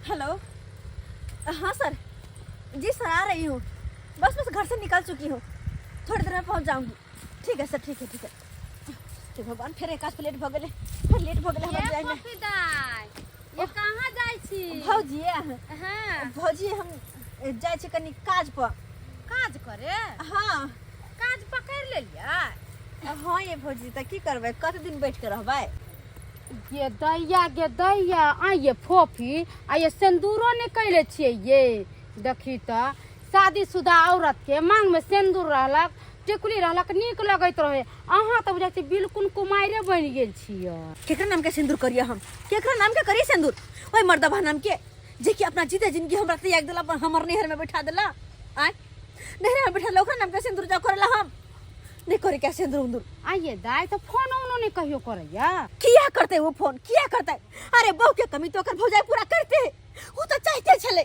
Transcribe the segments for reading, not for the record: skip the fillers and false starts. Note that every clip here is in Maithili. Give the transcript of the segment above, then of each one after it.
हेलो। हाँ सर जी, सर आ रही हूँ, बस बस घर से निकल चुकी हूँ, थोड़ी देर में पहुँच जाऊँगी। ठीक है सर, ठीक है, ठीक है। हे भगवान, फेर एक काज लेट भऽ गेलै, फेर लेट भऽ गेलै हमर जाइमे। फोफी दाइ, ये कहाँ जाइ छी? भौजी। हाँ। भौजी, हम जाइ छी कनि काज पर। काज करे? हाँ। काज पकड़ि लेलियै? हाँ ये भौजी, तऽ की करबै, कते दिन बैठ के रहबै? ये दैया गे दैया, आ ये फोफी, आ ये सिन्दूरो नहि कैले छियै। ये देखी तऽ, शादीशुदा औरत के मांग में सिन्दूर रहलक, टिकुली रहलक, नीक लगैत रहे। अहाँ तऽ बुझाइ छै बिल्कुल कुमारे बनि गेल छियै। केकरा नाम के सिन्दूर करिए हम? केकरा नाम के करिए सिन्दूर? ओहि मर्दबा नाम के, जे कि अपना जीते जिंदगी हमरा त्याग देला, अपन हमर नैहर में बैठा देला। आय, नैहर में बैठा देला, ओकरा नाम के सिन्दूर जा करेला हम? नहीं करे क्या सिन्दूर उन्दूर। आइए दाइ, तऽ फोन उनो नहि कहियो करैया? किया करते वो फोन, किया करते? अरे बहू के कमी तो ओकर भौजाई पूरा करते है। वो तो चाहते छले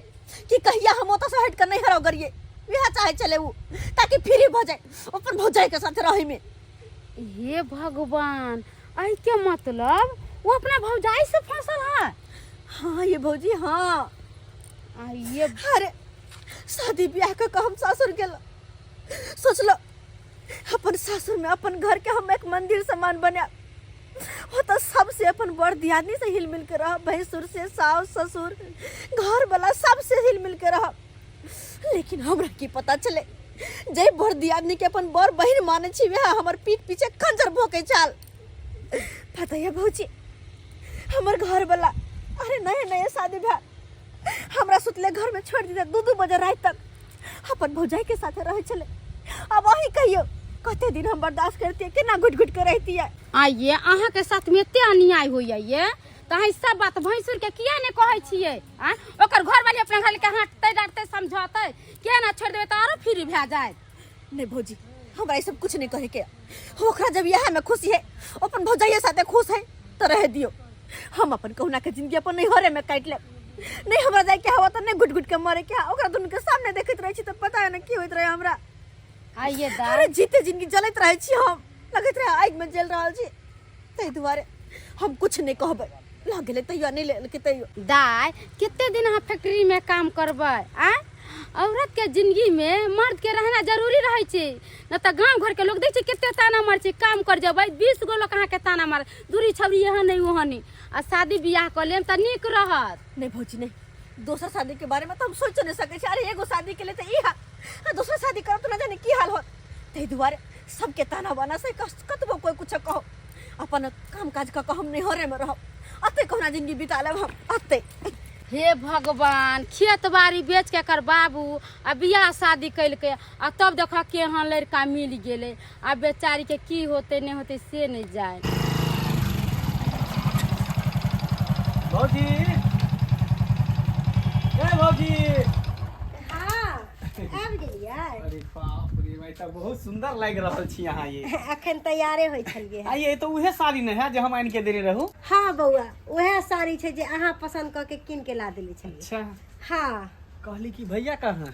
कि कहिया हम ओतऽ से हट कर नहीं हराव करिए, वह चाहे छले वो, ताकि फ्री भ जाए अपन भौजाई के साथ रहे में। हे भगवान, एहि के मतलब वो अपना भौजाई से फंसल है? हाँ ये भौजी, हाँ। आ ये अरे शादी ब्याह के हम सासुर गेल, सोचलो अपन सासुर में अपन घर के हम एक मंदिर समान बना, वो तो सबसे अपन बड़ दियादनी से हिल मिल के रह, भैंसुर से, सास ससुर, घर वाला सबसे हिल मिल के रह। लेकिन हमरा की पता चले, जे बड़ दियादनी के अपन बड़ बहिन माने छी, वह हमर पीठ पीछे खंजर भोके छाल। पता है भौजी, हमर घर वाला, अरे नए नए शादी भा, हमरा सुतले घर में छोड़ दिया, 2-2 बजे रात तक अपन भौजाई के साथे रहे छले। अब वही कहियो, कते दिन हम बर्दाश्त करती है, केना घुट घुट के रहती है? आइए, अहाँके साथमे एते अन्याय होइया ये, तऽ अहाँ ई सब बात भैंसुर के किया नहि कहै छियै? आँय, ओकर घरवाली अपना घर के हाँटतै, डाँटतै, समझौतै, किया ना छोड़ि देबै तऽ आरो फ्री भए जायत। नहीं भौजी, हमरा ई सब कुछ नहीं कहे के। ओकरा जब यह में खुशी है, अपन भौजाइये साथे खुश है, तो रह दियो। हम अपन कहुना के जिंदगी अपन नैहरे में काटि लेब। नहीं हमरा जाय के हवा तो नहीं घुट घुट के मरे के। ओकरा दुनू के सामने देखैत रहै छी तऽ पता नहीं की होइत रहे हमरा। आइए दा। अरे जीते जिंदगी जलैत रहै छी हम, लगैत रहे आगि में जल रहल छी। ताहि दुआरे हम कुछ नहीं कहबै। लऽ गेलै तैयो, नहीं लेलकै तैयो। दाय, कते दिन अहाँ फैक्ट्री में काम करबै? आँय, औरत के जिंदगी में मर्द के रहना जरूरी रहै छै, न तऽ गाँव घर के लोग दै छै कते ताना मारै छै। काम कर जेबै, 20 गो लोग अहाँके ताना मार, दूरी छौरी एहन नहि ओहन नहि। आ शादी बियाह कऽ लेब तऽ नीक रहत। नहीं भौजी, नहीं, दोसर शादी के बारे में तो हम सोच नहीं सकै छी। अरे एगो शादी के लिए तऽ ई हाल, आ दोसर शादी करब तऽ न जाने की हाल होत। ताहि दुआरे सबके ताना बाना से कतबो कोई कुछ कहो, अपन काम काज कऽ कऽ हम नैहरे में रहब। अते कहुना जिंदगी बिता लेब हम अते। हे भगवान, खेत बाड़ी बेच के एकर बाबू आ बियाह शादी केलकै, आ तब देख केहन लड़का मिल गेलै। आ बेचारी के की होतै नहि होतै से नहि जाय। भौजी, ए भौजी। हाँ, आबि गेलियै? अरे बाप रे भाई, तऽ बहुत सुंदर लागि रहल छी अहाँ ये। अखन तैयारे होइ छलियै। आ ये तऽ उहे साड़ी ने है जे हम आनि के देने रहू? हाँ बौआ, उएह साड़ी छै जे अहाँ पसंद कऽ के कीन के ला देले छलियै। अच्छा। हाँ। कहली कि भैया कहाँ है?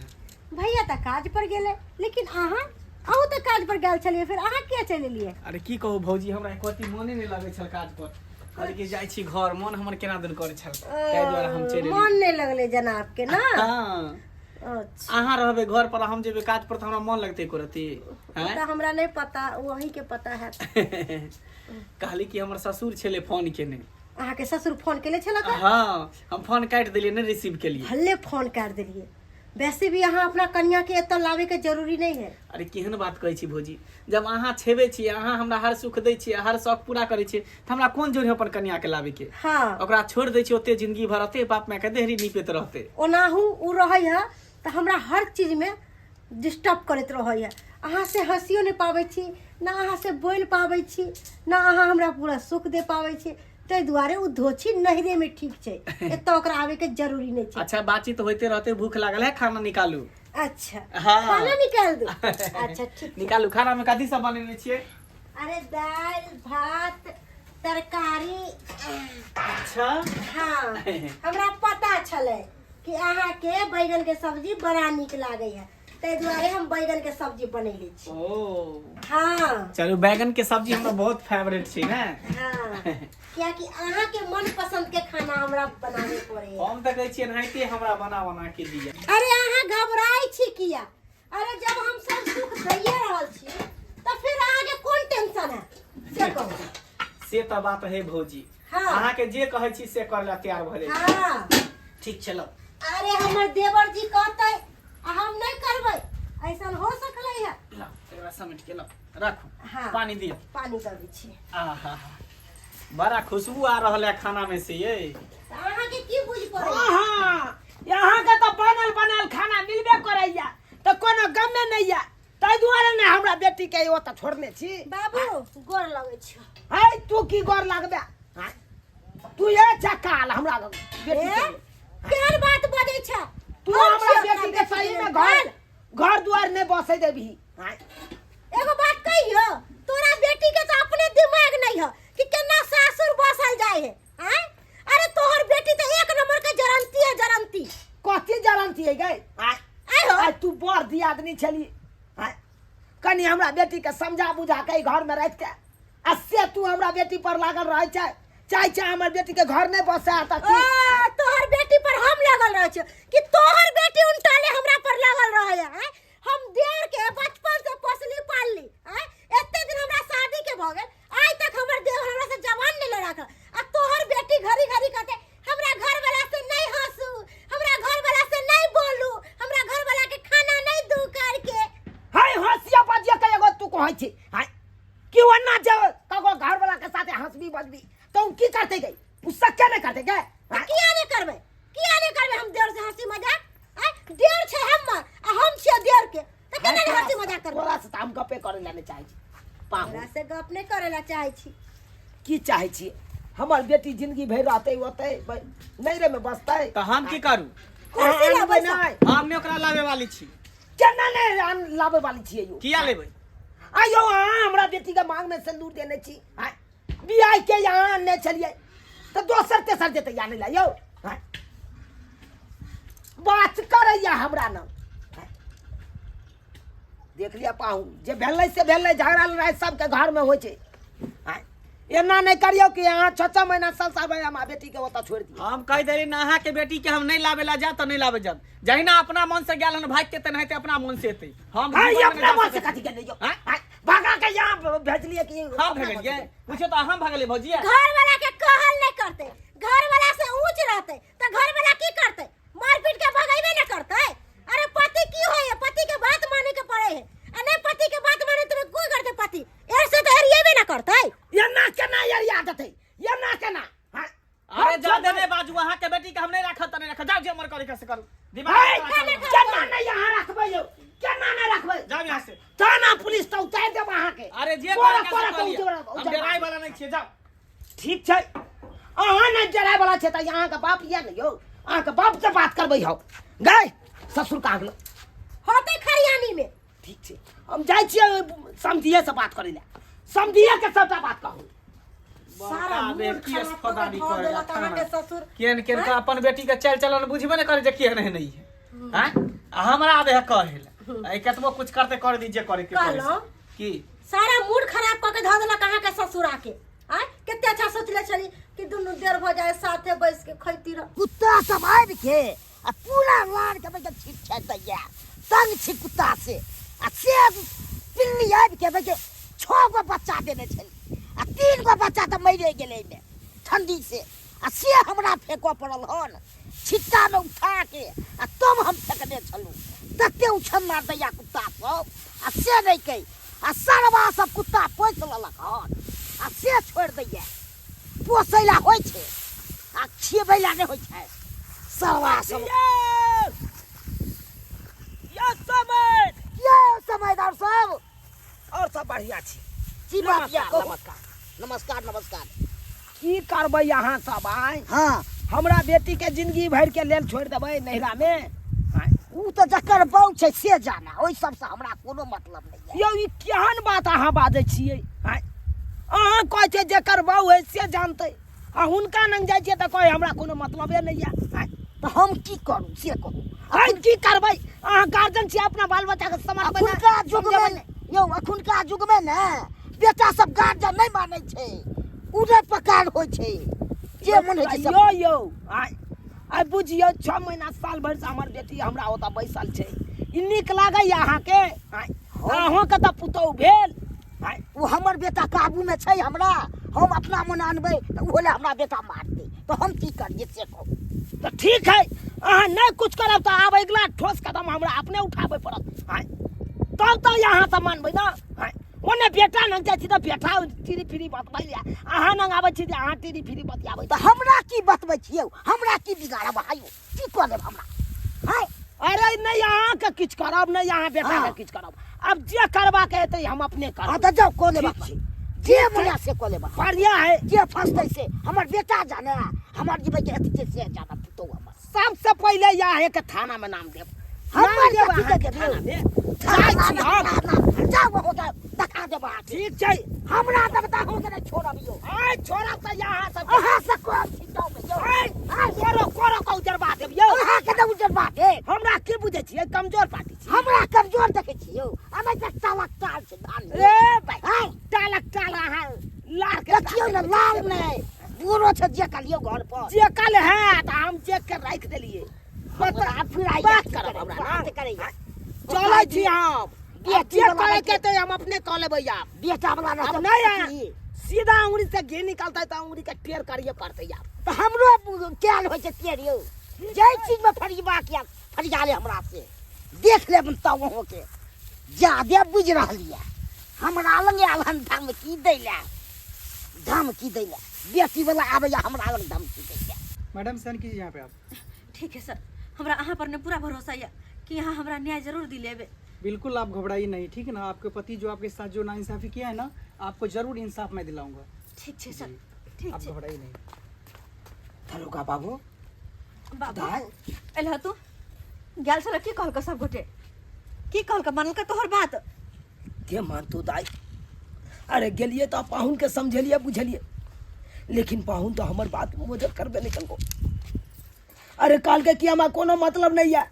भैया तऽ काज पर गेलै, लेकिन अहूँ तऽ काज पर गेल छलियै, फेर अहाँ किया चलि एलियै? अरे की कहू भौजी, हमरा एको रत्ती मोने नहि लगै छल काज पर। कहली कि जाइ छी घर, मोन हमर केना दिन करै छल, ताहि दुआरे हम चलि एली। मोन नहि लगलै जनाब के ना? हाँ। अच्छा। अहाँ रहबै घर पर, हम जेबै काज पर, तऽ हमरा मन लगतै एको रत्ती? ओ तऽ हमरा नहि पता, ओ अहीं के पता हैत। कहली कि हमर ससुर छलै फोन केने। अहाँके ससुर फोन केने छलक? हाँ, हम फोन काटि देलियै, नहि रिसीव केलियै। भले फोन काटि देलियै, वैसे भी अहाँ अपना कनिया के एतऽ लाबे के जरूरी नहीं है। अरे केहन बात कहै छी भौजी, जब अहाँ छेबे छी, अहाँ हमरा हर सुख दै छी, हर शौक पूरा करै छी, तऽ हमरा कोन जरूरी अपन कनिया के लाबे के? हाँ। ओकरा छोड़ि दै छी ओते जिंदगी भर ओते बाप माय के देहरी नीपेत रहते। ओनाहू उ रहै है तऽ हमरा हर चीज में डिस्टर्ब करैत रहै है। अहाँ से हँसियो नहि पाबै छी ना, अहाँ से बोलि पाबै छी ना, अहाँ हमरा पूरा सुख दे पाबै छी। ताहि दुआरे ओ धोछी नहिरे में ठीक छै, एतऽ ओकरा आबे के जरूरी नहि छै। अच्छा, बातचीत होइते रहते, भूख लागल है, खाना निकालू। अच्छा। हाँ। खाना निकाल दू? अच्छा ठीक छै। निकालू। खाना में कथी सब बनेने छियै? अरे दालि भात तरकारी। अच्छा। हाँ, हमरा पता छलै कि अहाँके बैगन के सब्जी बड़ा नीक लागै है, ताहि दुआरे हम बैगन के सब्जी बनैले छी। ओ। हाँ। चलू, बैगन के सब्जी हमरा बहुत फेवरेट छै ने। हाँ। कियाकि अहाँके मन पसंद के खाना हमरा बनावे पड़े है। हम तऽ कहै छियै एनाहिते हमरा बना बना के दिअ। अरे अहाँ घबराइ छी किया? अरे जब हम सब सुख दैये रहल छी तऽ फिर अहाँके कोन टेंशन है से कहू। से तऽ बात है भौजी। हाँ। अहाँके जे कहै छी से करै लए तैयार भऽ जाइ छी। हाँ। ठीक छै लौ। अरे हमर देवर जी कहतै आ हम नहि करबै ऐसन हो सकलै है? लौ एकरा समेट के लौ राखू। हाँ। पानी दिअ। पानी दऽ दै छी। आहा बड़ा खुशबू आ रहल है खाना में से ये। तऽ अहाँके की बुझ पड़ै? हाँ, अहाँके तऽ बनल बनायल खाना मिलबे करैया तऽ कोनो गमे नहि यऽ, ताहि दुआरे ने हमरा बेटी के ओतऽ छोड़ने छी। बाबू गोर लगै छी। है तू की गोर लगबे? हाँ? तू ये चकाल हमरा बेटी ए, के। केहन बात बजै छ? तू हम हमरा छियौ बेटी के अपना सही में बेटी घर घर दुआर नहीं बसे देबही। हाँ? एगो बात कहियो, तोरा बेटी के तो अपने दिमाग नहीं है कि केना सासुर बसल जाए है। आय? अरे तोहर बेटी तो एक नंबर के जरंती है, जरंती। कथी जरंती है गई? आय? आय हो। आय तू बड़ दियादनी छली। आय? कनी हमरा बेटी के समझा बुझा के घर में रख के आ से तू हमरा बेटी पर लागल रहे छै, चाहे छै हमर बेटी के घर नहीं बसे आता की? ओ, तोहर बेटी पर हम लागल रहे छै कि तोहर बेटी उनटाले हमरा पर लागल रहे है? आय? हम देर के बचपन से पोसली पालली। आय? एते दिन हमरा शादी के भ गेल, आइ तक हमर देवर हमरा से जवान नहीं लड़ा कर, आ तोहर बेटी घड़ी घड़ी कहते हमरा घर वाला से नहीं हंसू, हमरा घर वाला से नहीं बोलू, हमरा घर वाला के खाना नहीं दू करके। हाय हंसिया बजिया के एगो तू कहै छी। हाय कि ओना जे ककरो घर वाला के साथे हंसबी बजबी तो उ की करते गई? उ सच्चे नहीं करते गए? तो किया नहीं करबे? किया नहीं करबे हम देर से हंसी मजाक? आय देर छै हमर आ हम छियै देर के, त केना नहीं हंसी मजाक करबे? तोरा से त हम गपे करे ला नहीं चाहै छी। पाहु तोरा से गप नहीं करे ला चाहै छी। की चाहै छी? हमर बेटी जिंदगी भरि रहतै ओतै नैरे में बसतै। तऽ हम की करू? कुर्सी अहाँ लाबै अनबै सँ। नहि। हम नहि ओकरा लाबै वाली छी। केना नहि लाबै वाली छियै यौ? किया लेबै? आयौ अहाँ हमरा बेटी के मांग में सिंदूर देने छी। आँय, बियाह के यहाँ आनने छलियै तऽ दोसर तेसर जेतै या नहि ला यौ? आँय, बात करैया हमरा न। आँय, देख लिअ पाहु जे भेलै से भेलै, झगड़ा लड़ाइ सबके घर में होइ छै। आँय, एना नहि करियौ कि अहाँ 6-6 महीना साल साल भरि हमरा बेटी के ओतऽ छोड़ि दियौ। हम कहि देली ना अहाँ के बेटी के हम नहीं लाबे ला जा तऽ नहीं लाबे जब, जहिना अपना मन से गेल हन भाग के तेनाहिते अपना मन से एतै। हम हाय, जीवन में अपना जा मन से सकै कथी के नहीं यौ? आँय? आँय, भगा के यहाँ भेजलियै कि हम अपना मन से भगलियै? गेल? पूछो तऽ हम भगलियै भौजिया। घर वाला के कहल नहीं करते, घर वाला से ऊंच रहते तो घर वाला की करते? मारपीट के भगैबे न करते। अरे पति की होय है? पति के बात माने के पड़े है, आ नहीं पति के बात माने तो कोई करते पति एर से तो एरिएबे न करते। एना केना एरिया देतै? एना केना? हाँ? अरे हम जादे छोड़बै। नहीं बाजू, अहाँ के बेटी के हम नहीं राखत त नहीं राखत, जाओ जे मन करे से करू। दिमाग हाय, खराब करू। केना नहीं यहाँ रखबै यौ? केना नहीं रखबै? जाओ यहाँ से। थाना पुलिस तऽ उतारि देब अहाँके। अरे जे कोरा करे के कोरा से के कऽ लिअ। उतारि हम देब। डराय वाला नहीं छियै, जाओ। ठीक छै, अहाँ नहि डराय वाला छै तऽ अहाँके बाप यऽ ने यौ, अहाँके बाप से बात करबै हम। गए ससुर कहाँ गेलो? होते खरियानी में। ठीक छै, हम जाइ छियै समधिये से बात करै लए, समधिये के सबटा बात कहू। सारा बड़का मूड बेटी खराब कऽ के अस्पताली धऽ करै देलक अहाँके खाना। ससुर। केहन केहन के अपन बेटी के चाल चलन बुझबे ने करे जे केहन है नहीं है। आँय? आ हमरा आबे है कहे लए। आ कतबो कुछ करते कर दी जे करे के करे से। कहलहुँ। की? सारा मूड खराब कऽ के धऽ देलक अहाँके ससुर आके। आँय, कते अच्छा सोचले छली कि दुनू देर भऽ जाए साथे बैस के खैती रह। कुत्ता सब आबि के आ पूरा लार के बैठ छिप छै दैया, तंग छी कुत्ता से। आ से पिल्ली आबि के बैठ 6 गो बच्चा देने छली आ 3 गो बच्चा तऽ मरिए गेलै एहिमे ठंडी से। आ से हमरा फेकऽ पड़ल हन छिट्टा में उठा के आ तब हम फेकने छलहुँ। तते उछन्ना दैया कुत्ता सब आ से नहि कहि आ सरवा सब कुत्ता पोसि लेलक हन आ से छोड़ि दैया। पोसै ला होइ छै आ खियबै ला नहि होइ छै सरवा सब। यौ समय, यौ समयदार सब और सब बढ़िया छी। की बात या? नमस्कार, कहू। नमस्कार। नमस्कार, नमस्कार। की करबै अहाँ सब आइ? हाँ। हमरा बेटी के जिंदगी भरि के लेल छोड़ि देबै नैहरा में? आँय? उ तऽ जकर बहू छै से जाना, ओहि सबसँ हमरा कोनो मतलब नहि यौ ई केहन बात अहाँ बाजै छियै? आँय? अहाँ कहै छियै जकर बहू है से जानतै, आ हुनका लग जाइ छियै तऽ कहै हमरा कोनो मतलबे नहि यऽ। आँय? तऽ हम की करू से कहू? आँय, की करबै? अहाँ गार्जियन छियै, अपना बाल बच्चाके सम्हारबै ने? अखुनका युग में समझेबै ने, यौ अखुनका युग में ने बेटा सब गार्जियन नहि मानै छै, ओ नहि पकार होइ छै जे मन होइ छै सब। यौ यौ, आइ आइ बुझियौ 6 महीना साल भरिसँ हमर बेटी हमरा ओतऽ बैसल छै। ई नीक लागैए अहाँके? आँय, अहूँके तऽ पुतहु भेल। आँय, ओ हमर बेटा काबूमे छै हमरा, हम अपना मन आनबै तऽ ओहो लए हमरा बेटा मारतै, तऽ हम की करियै से कहू। तऽ ठीक है, अहाँ नहि कुछ करब तऽ आब अगिला ठोस कदम हमरा अपने उठाबै पड़त। आँय, तब तऽ अहाँ सब मानबै ने। आँय, ओने बेटा नग जाइ छी तऽ बेटा टिरी फिरी बतबै लए, अहाँ नग आबै छी तऽ अहाँ टिरी फिरी बतियाबै। तऽ हमरा की बतबै छियै, हमरा की बिगाड़ब अहाँ यौ, की कऽ लेब हमरा? आँय, अरे नहि अहाँके किछु करब, नहि अहाँ बेटाके किछु करब, आब जे करबाके हेतै हम अपने करब। हँ तऽ जाउ कऽ लेब ठीक अपन। छै। जे मन है से कऽ लेब। बढ़िआँ है। जे फसतै से हमर बेटा जाने, हमर जीवैके अथी छै से जाने, पुतहु हमर। सबसे पहिले अहाँके थानामे नाम देब। हमर नाम देब कथी अहाँके देब? थानामे। जाइ छी हम। जाउ अहूँ तऽ देखा देब अहाँके। ठीक छै। हमरा तब तऽ अहूँके नहि छोड़ब यौ। आइ छोड़ब तऽ अहाँ सब। अहाँ से कहब छी जाउ यौ। आइ कोरो कोरो के उजरबा देब यौ। अहाँके तऽ उजरबा देब। हमरा की बुझै छियै, कमजोर पार्टी छी? हमरा कमजोर देखै छियै यौ? हमे तऽ टालक टाल छै धान। ए भाइ, आँय? टालक टाल अहाँ लार के देखियौ ने, लाल नहि बुढ़ो छै जे कलियौ घर पर। जे कल है तऽ हम चेक के राखि देलियै। हमरा फिर आइ बात करब हमरा बात ना। करैया। चलै छी हम। बेटी जे वाला करे के रहतै। तऽ हम अपने कऽ लेबै आब। बेटा वाला आब रहतै नहि है। की? सीधा उंगली से घी निकलतै तऽ उंगली के टेढ़ करिए पड़तै आब। तऽ हमरो कैल होइ छै टेढ़ यौ। जाहि चीजमे फरियाबाक यऽ फरिया ले हमरा से, देख लेब तब अहूँके। जादे बुझि रहल यऽ हमरा लग आयल हन धमकी दै लए, धमकी दै लए। बेटी वाला आबैया हमरा लग धमकी दै लए। मैडम साइन कीजिए यहाँ पे आप। ठीक है सर, हमरा अहाँ पर ने पूरा भरोसा यऽ कि अहाँ हमरा न्याय जरूर दिलेबै। बिल्कुल आप घबराइए नहीं, ठीक है ना? आपके पति जो आपके साथ जो नाइंसाफी किया है ना, आपको जरूर इंसाफ मैं दिलाऊंगा। ठीक छै सर, जी, ठीक आप छै। घबराइए नहीं। दरोगा बाबू। बाबू दाइ। एलह तू? गेल छल की कहलक सब गोटे? की कहलक, मानलक तोहर बात? के मानतो दाइ? अरे गेलियै तऽ पाहुन के समझेलियै बुझेलियै, लेकिन पाहुन तऽ हमर बात मोजर करबे नहि केलको। अरे कहलकै कि हमरा कोनो मतलब नहि यऽ,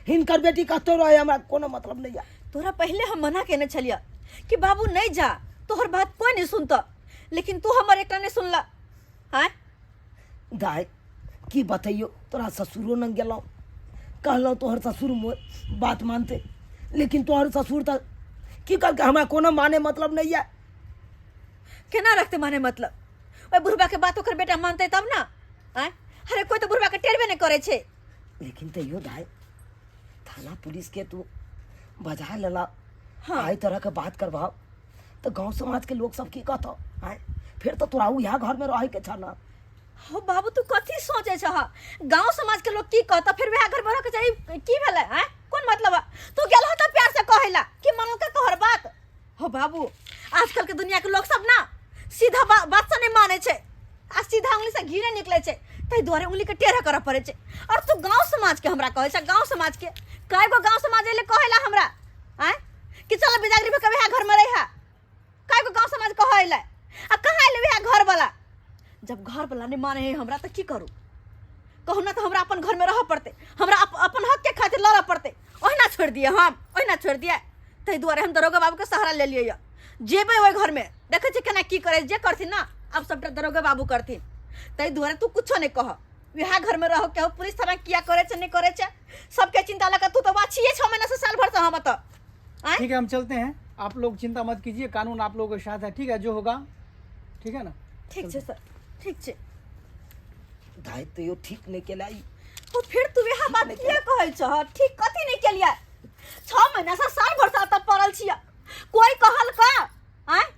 हिनकर बेटी कतहु रहै हमरा कोनो मतलब नहि यऽ। तोरा पहिले हम मना केने छलियै कि बाबू नहि जा, तोहर बात कोई नहीं सुनता, लेकिन तू हमर एकटा नहीं सुनला। आँय दाइ की बतैयौ, तोरा ससुरो लग गेलहुँ, कहलहुँ तोहर ससुर मोर बात मानतै, लेकिन तोहर ससुर तऽ की कहलकै हमरा कोनो माने मतलब नहि यऽ। केना रखतै माने मतलब? ओहि बुढ़बा के बात ओकर बेटा मानतै तब ना। आँय, अरे कोई तऽ बुढ़बा के टेरबे नहि करै छै। लेकिन तैयो दाइ थाना पुलिस के तू बजा लेला, हाँ। एहि तरह के बात करबाओ तऽ गाँव समाज के लोग सब की कहतौ? आँय, फेर तऽ तोरा उएह घर में रहे के छ ना। हो बाबू, तू कथी सोचे छह? गांव समाज के लोग की कहता, फिर वएह घर में रह के चाही? की भेलै? आँय, कोन मतलब? तू गेल हो तऽ प्यार से कहैला कि मनलका तोहर बात? हो बाबू, आजकल के दुनिया के लोग सब ना सीधा बात से नहीं माने छै, आ सीधा उंगली से घी नहीं निकले छै, ताहि दुआरे उंगली के टेढ़ा करऽ पड़ै छै। और तू गांव समाज के हमरा कहै छै? गांव समाज के कय गो गांव समाज अइले कहैला हमरा, आँय, कि चल बिदागरी भऽ के वएह घर में रहिहा? कय गो गांव समाज कहै अइले? आ कहाँ अइले वएह घर वाला? जब घर वाला नहीं माने है हमरा तऽ की करू? कहू ना, तऽ हमरा अपन घर में रहऽ पड़तै, हमरा अपन हक के खातिर लड़ऽ पड़तै। ओहिना छोड़ि दिए हम, ओहिना छोड़ि दिए। ताहि दुआरे हम दरोगा बाबूके सहारा ले लियै यऽ। जेबै ओहि घरमे, देखै छियै केना की करै जे करथिन ना, आब सबटा दरोगा बाबू करथिन। ताहि दुआरे तू कुछो नहि कह, वएह घरमे रह के। पुलिस थाना किया करै छै नहि करै छै सबके चिंता लगा। तू तऽ बाछिए 6 महीना से साल भर से हम तऽ। आँय? ठीक है, हम चलते हैं, आप लोग चिंता मत कीजिए, कानून आप लोगों के साथ है, ठीक है? जो होगा ठीक है ना। ठीक छै सर, ठीक छै। दाइ तैयो ठीक नहि केला ई। ओ फिर तू वएह बात किया कहै छह? ठीक कथी नहि केलियै? 6 महीना से साल भर से एतऽ पड़ल छियै, कोई कहल का आँय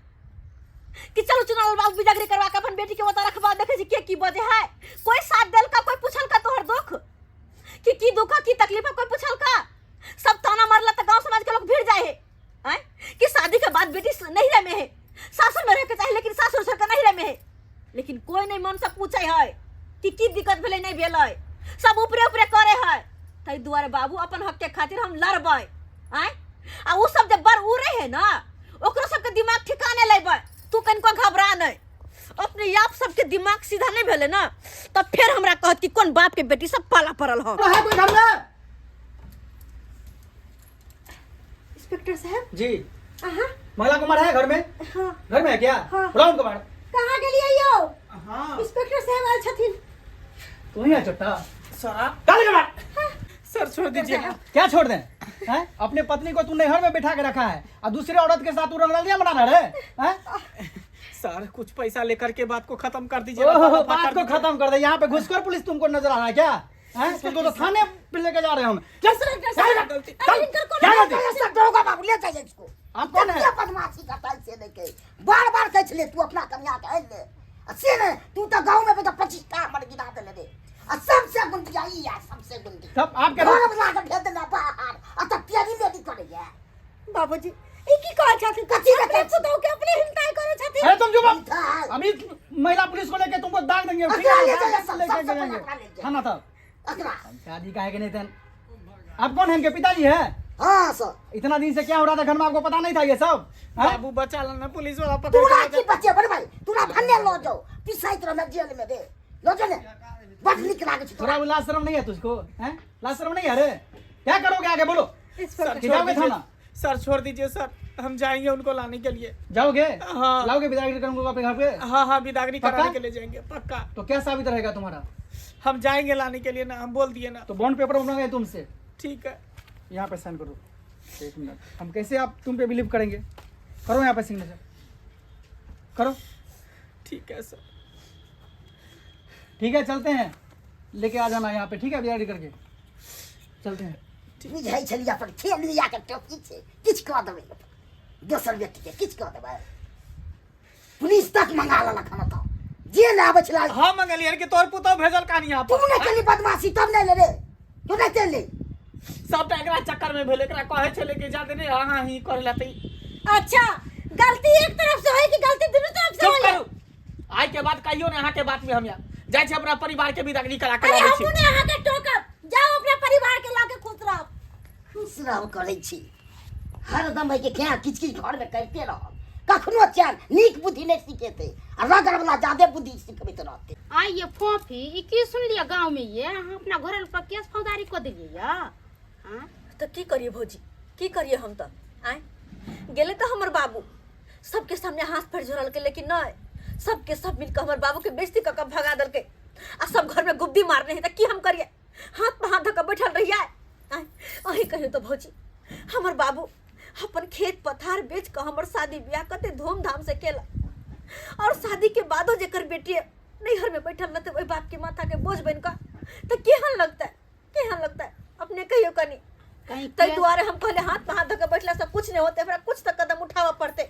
कि चलो चुनाव बाबू बिदागरी करवा के अपन बेटी के ओतऽ रखबा, देखै छी के की बजे है? कोई साथ देल का? कोई पूछल का तोहर दुख कि की दुख है, की तकलीफ है? कोई पूछल का? सब ताना मारला तऽ गांव समाज के लोग भिड़ जाए है, आँय, कि शादी के बाद बेटी नैहरे में है, सासुर में रह के चाही, लेकिन सासुर छोड़ के नैहरे में है। लेकिन कोई नहीं मन से पूछे है कि की दिक्कत भेलै नहीं भेलै, सब ऊपरे ऊपरे करे है। ताहि दुआरे बाबू अपन हक के खातिर हम लड़बै। आँय, आ उ सब जे बड़ उड़े है ना, ओकरो सबके दिमाग ठिकाने लेबै। तू कनिको घबरा नहीं, अपने आप सबके दिमाग सीधा नहीं भेलै ना तब फेर हमरा कहत कि कोन बाप के बेटी सब पाला पड़ल हो। है कोई घर में? इंस्पेक्टर साहब। जी। अहाँ मंगला कुमार है घर में? हाँ। घर में है क्या? हाँ। बुलाओ उनको बाहर। कहाँ गेलियै यौ? हाँ। इंस्पेक्टर साहब आयल छथिन। तू ही है चट्टा। सर आप चल के बाहर। सर छोड़ दीजिए ना। क्या छोड़ दें हैं? अपने पत्नी को तू नैहर में बैठा के रखा है और दूसरे औरत के साथ तू रंगरलिया मना रहा है हैं? सर कुछ पैसा लेकर के बात को खत्म कर दीजिए। ओहो, रफा बात कर को दीजिए। खत्म कर दे। यहाँ पे घुसखोर पुलिस तुमको नजर आ रहा है क्या हैं? तुमको तो थाने पे लेके जा रहे हैं हम। चल, सर, चल, सर, गलती। चल, क्या गलती? सर दरोगा बाबू ले जाइए इसको। आप कौन है? कते बदमाशी करता है से देखे बार बार कहै छलै तू अपना कनिया के आनि ले आ से ने तू तऽ गाँव में 25 टा हमर गिरा देले रे आ सबसे गुंडिया ई आ सबसे गुंडी तब आप क्या घर वाला के भेज देला बाहर आ तऽ तेरी मेरी करैया। बाबूजी ई की कहै छथिन? कथी अपने कहै छथिन? पुतहु के अपने हिनताइ करै छथिन। अरे तुम चुप। हिनताइ। अभी महिला पुलिस को लेके तुमको दाग देंगे। अकरा ले जाइए सब, लेके सबसे जाएंगे। पहले अकरा ले जाइए। थाना तक। अकरा। शादी काहे के नहीं थे? आप कौन है? इनके पिताजी है? हाँ सर। इतना दिन से क्या हो रहा था घर में, आपको पता नहीं था ये सब? हाँ? बाबू बचा लेना, पुलिस वाला पकड़ तोरा के की ले जा। बचे बड़ भाई, तोरा भन्ने लो जाओ पिसाइत रह जेल में रे लो जो ने बड़ नीक लागै छै थोड़ा तोरा। लाज शर्म नहीं है तुझको? हैं? लाज शर्म नहीं है रे? क्या करोगे आगे बोलो? सर छोड़ जाओगे दीजिए। थाना? सर छोड़ दीजिए सर, हम जाएंगे उनको लाने के लिए। जाओगे? हाँ। लाओगे विदाई करूंगा अपने घर पे? हाँ हाँ, बिदागरी पक्का? कराने के लिए जाएंगे पक्का। तो क्या साबित रहेगा तुम्हारा? हम जाएंगे लाने के लिए ना, हम बोल दिए ना। तो बॉन्ड पेपर बनाएंगे तुमसे। ठीक है। यहाँ पे साइन करो। एक मिनट, हम कैसे आप तुम पे बिलीव करेंगे? करो यहाँ पे सिग्नेचर करो। ठीक है सर। ठीक है चलते हैं, लेके आ जाना यहाँ पे, ठीक है? बिदागरी करके चलते हैं। बुझै छलियै अपन खेल लिया के टोपी छै किछु कऽ देबै दोसर बेटीके किछु कऽ देबै। पुलिस तक मंगा लेलक हन तऽ जेल आबै छलै। हम मंगलियै कि तोर पुतोह भेजल कहानी यहाँ तू पर। नहि केली बदमाशी तब नहि ले रे, तू नहि केली। सबटा एकरा चक्कर में भेल, एकरा कहै छलै कि जादे नहि हाँ हाँ ही करे ला तऽ अच्छा गलती एक तरफ से होय कि गलती दुनू तरफ से चुप होय? करू, आइ के बाद कहियो ने अहाँ के बात में हम यहाँ जाइ छी, अपना परिवार के बिदागरी करा के अरे लाबै छी। हमहूँ ने अहाँ के टोकब, जाओ अपना परिवार के लऽ के खुश रहब। खुश रहब करै छी हरदम एहिके क्या किछु किछु घरमे करिते रहब, कखनो चैन नीक बुद्धि नहि सिखेतै आ रगड़ वाला जादे बुद्धि सिखबैत रहतै। आइ ये फोफी ई की सुनलियै गाँव में ये अहाँ अपना घर पर केस फौजदारी कऽ देलियै ये? आँय? तऽ की करियै भौजी, की करियै हम तऽ? आँय गेलै तऽ हमर बाबू सबके सामने हाथ पैर जोड़लकै, लेकिन नहि, सबके सब मिलकऽ हमर बाबूके बेइज्जती कऽ कऽ भगा देलकै आ सब घरमे गुब्दी मारने है। तऽ की हम करियै? हाथ पर हाथ धऽ कऽ बैठल रहियै? आँय अहीं कहियौ तऽ भौजी, हमर बाबू अपन खेत पथार बेच कऽ हमर शादी बियाह कते धूमधाम से केलक और शादी के बादो जेकर बेटी नैहर में बैठल रहतै ओहि बाप के माथा के बोझ बनि कऽ तऽ केहन लगतै, केहन लगतै अपने कहियौ कनी। कहीं ताहि केस- दुआरे हम कहले हाथ पर हाथ धऽ कऽ बैठला से कुछ नहि होतै, हमरा कुछ तऽ कदम उठाबऽ पड़तै,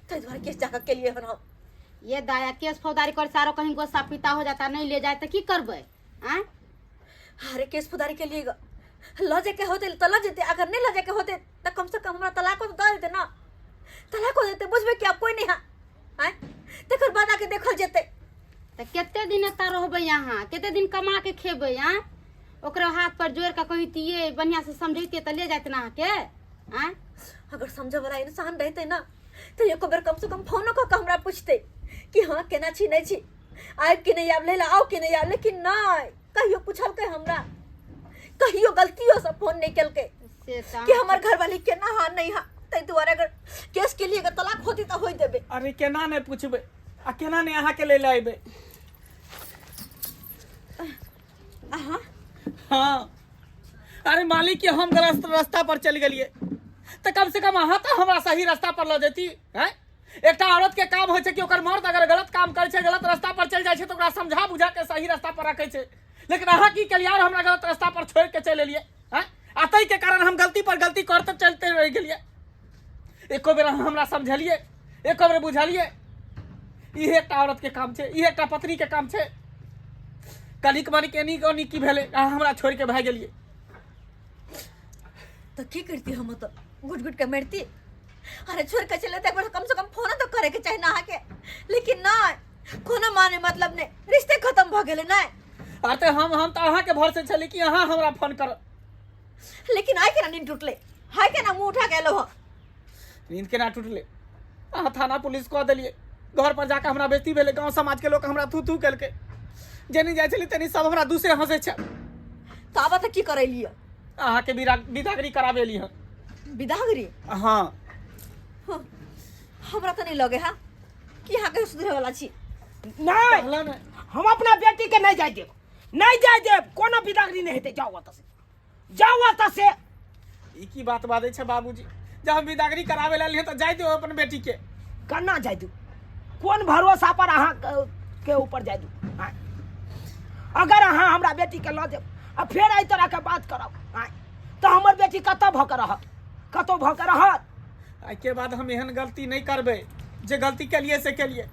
ताहि दुआरे केस जाकऽ केलियै हन हम। ये दाया केस फौजदारी कर सारो कहीं गुस्सा पीता हो जाता नहीं ले जाए तो की करबै? आँय अरे केस फौजदारी के लिए ल जाके होते तऽ ल जेते, अगर नहीं ल जाके होते तऽ कम से कम हमरा तलाको तऽ दऽ देते ना, तलाको देते बुझबै कि आब कोई नहीं है। आँय तकर बाद आके देखल जेतै। तऽ कते दिन एतऽ रहबै अहाँ, कते दिन कमा के खेबै? आँय ओकरा हाथ पर जोड़ के कहितियै बढ़िया से समझैतियै तऽ ले जाइत ना अहाँके? आँय अगर समझे वाला इंसान रहते ना तऽ एको बेर कम से कम फोनो कऽ के हमरा पूछते कि हाँ केना छी नहीं छी, आबि कि नहीं आब, लै लए आउ कि नहीं आब, लेकिन नहीं कहियो पूछलकै हमरा, कहियो गलतियो से फोन नहीं केलकै से तऽ कि हमर घरवाली केना हाँ नहीं हाँ। ताहि दुआरे अगर केस के लिए अगर तलाक होती तऽ होई देबै। अरे केना नहि पूछबै आ केना नहि अहाँके लै लए अयबै? अहाँ? हाँ अरे मालिक के हम गलत रास्ता पर चलि गेलियै तऽ कम से कम अहाँ तऽ हमरा सही रास्ता पर लऽ जैती। हैं एकटा औरत के काम होइ छै कि ओकर मर्द अगर गलत काम करै छै, गलत रास्ता पर चलि जाइ छै तऽ ओकरा समझा बुझा के सही रास्ता पर रखै छै, लेकिन अहाँ की केलियै और हमरा गलत रास्ता पर छोड़ि के चलि एलियै। हैं आ ताहि के कारण हम गलती पर गलती करते चलते रहि गेलियै। एको बेर अहाँ हमरा समझलियै, एको बेर बुझलियै? इहे एकटा औरत के काम छै, इहे एकटा पत्नी के काम छै। कनिक मनिक एनी ओनी की भेलै, अहाँ हमरा छोड़ि के भागि गेलियै। तऽ की करती हम तऽ घुट घुट के मरती? अरे छोड़ के चले तऽ एक बार कम से कम फोनो तऽ करे के चाही ना अहाँके, लेकिन नहि, कोनो माने मतलब नहि, रिश्ते खत्म भऽ गेलै। नहि अरे तऽ हम तऽ अहाँके भरोसे छली कि अहाँ हमरा फोन करब, लेकिन आइ केना नींद टूटलै, हाय केना मुँह उठा के एलहुँ हँ? नींद केना टूटलै? अहाँ थाना पुलिस कऽ देलियै, घर पर जाकऽ हमरा बेइज्जती भेलै, गाँव समाज के लोक हमरा थू थू केलकै, जेनी जाइ छली तेनी सब हमरा दूसे हँसै छै। तऽ आब तऽ की करेलियै? अहाँके बिदागरी कराबे एली हँ। बिदागरी? हाँ। हँ, हमरा तऽ नहि लगे है कि अहाँके सुधरे वाला छी। नहि कहला नहि। हम अपना बेटी के नहीं जाय देब, नहीं जाय देब, कोनो बिदागरी नहीं हेतै। जाओ ओतऽ से, जाओ ओतऽ से। ई की बात बाजै छै बाबूजी? जब हम बिदागरी करावे ला लिहे तऽ जाय दियौ अपन बेटी के। केना जाय दू? कोन भरोसा पर अहाँ के ऊपर जाय दू? आँय? अगर अहाँ हमरा बेटी के लऽ जायब आ फेर एहि तरह के बात करब, आँय, तऽ हमर बेटी कतऽ भऽ के रहत? कतौ भऽ के रहत? एहिके बाद हम एहन गलती नहि करबै, जे गलती केलियै से केलियै।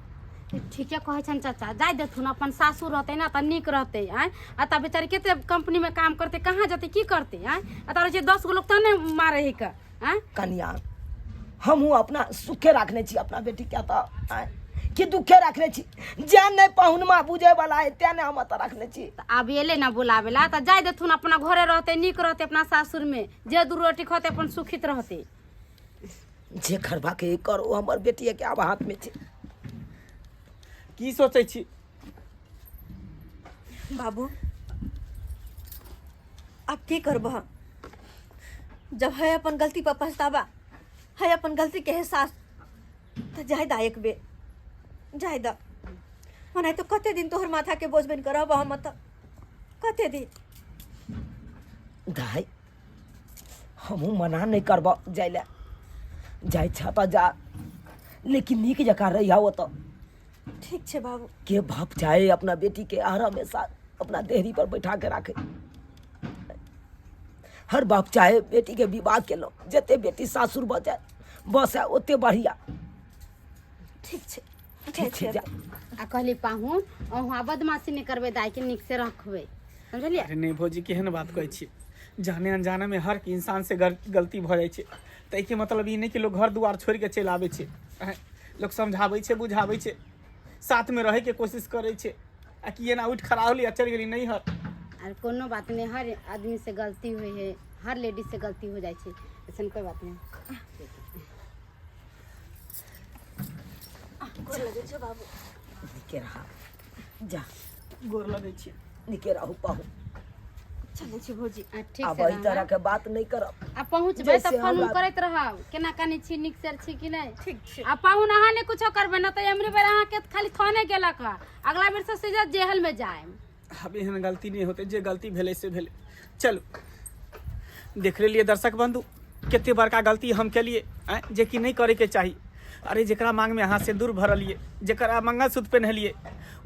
ठीके कहै छनि चाचा, जाय देथुन, अपन सासुर रहतै ने तऽ नीक रहतै। आँय, आ तऽ बेचारी कते कंपनीमे काम करतै, कहाँ जेतै, की करतै? आँय, आ तऽ रहै छै 10 गो लोक तऽ नहि मारै हइ कऽ। आँय कनिया, हमहूँ अपना सुखे राखने छी अपना बेटीके तऽ, आँय, कि दुखे रखने छी? जे नहि पहुनमा बुझे वाला है तें नहि हम एतऽ रखने छी। तऽ आब एलै ने बुलाबै ला तऽ जाय देथुन, अपना घरे रहतै, नीक रहतै अपना सासुरमे, जे दू रोटी खतै अपन सुखित रहतै। जे करबाक करू, हमर बेटिए के आब हाथ में छै। की सोचै छी बाबू? आब की करबह जब है अपन गलती पर पछतावा है, अपन गलती के एहसास, तऽ जाय दा, एक बेर जाय दा। ओना तो कते दिन तोहर माथा के बोझ बनि कऽ रहब हम तऽ, कते दिन? दाइ, हमहूँ मना नहि करबह जाय लए, जाइ छह तऽ जा, लेकिन नीक जकाँ रहिह ओतऽ। ठीक छै बाबू। के बाप चाहे अपना बेटी के हर हमेशा अपना देहरी पर बैठा के राखे? हर बाप चाहे बेटी के विवाह केलहुँ, जते बेटी सासुर भऽ जाय बस है ओते बढ़िया। ठीक छै। ठीक छै, जा। आ कहली पाहुन, अहाँ बदमाशी नहि करबै, दाइके नीक से रखबै, समझलियै? अरे नहि भौजी, केहन बात कहै छियै? जाने अनजाने में हर इंसान से गलती भऽ जाइ छै, ताहिके मतलब ई नहि कि लोक घर दुआर छोड़ि के चलि आबै छै। आँय, लोक समझाबै छै, बुझाबै छै, साथमे रहैके कोशिश करै छै, आ कि एना उठि खड़ा होली आ चलि गेली नैहर? आर कोनो बात नहि, हर आदमी से गलती होइ है, हर लेडीज से गलती हो जाइ छै, ऐसन कोई बात नहीं। गोर लगै छौ बाबू। नीके रहा, जा। गोर लगै छियै। नीके रहू पाहु। चलै छी भौजी। आ ठीक आब से एहि रहब। तरह के बात नहीं करब। आ पहुँचबै तऽ जैसे फोन उन हमरा- करैत रहब, केना कनी छी, नीक से छी कि नहि। ठीक छै। आ पाहुन, अहाँ नहि कुछो करबै ने तऽ एमरी बेर अहाँके खाली थाने गेलक हँ, अगला बेर से सीधा जेहल में जायब। आब एहन गलती नहि होतै, जे गलती भेलै से भेलै। चलू, देख लेलियै दर्शक बंधु, कते बड़का गलती हम केलियै, आँय, जे कि नहि करैके चाही। अरे, जकरा मांगमे अहाँ सिन्दूर भरलियै, जकरा मंगलसूत्र पेन्हलियै,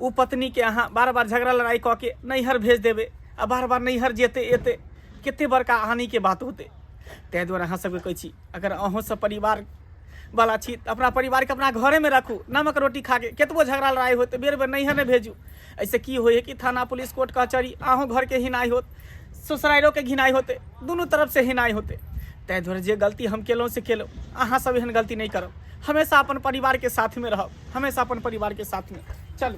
ओ पत्नीके अहाँ बार बार झगड़ा लड़ाइ कऽ के नैहर भेज देबै, आ बार बार नैहर जेतै एतै, कते बड़का हानिके बात होतै। ताहि दुआरे अहाँ सबके कहै छी, अगर अहूँ सब परिवार वाला छी तऽ अपना परिवारके अपना घरेमे राखू, नमक रोटी खाके कतबो झगड़ा लड़ाइ होत बेर बेर नैहर नहि भेजू। एहिसँ की होइ है कि थाना पुलिस कोर्ट कचहरी, अहूँ घरके हिनाइ होत, ससुराइरोके घिनाइ होतै, दुनू तरफसँ हिनाइ होतै। ताहि दुआरे जे गलती हम केलहुँ से केलहुँ, अहाँ सब एहन गलती नहि करब। हमेशा अपन परिवारके साथमे रहब, हमेशा अपन परिवारके साथमे। चलू।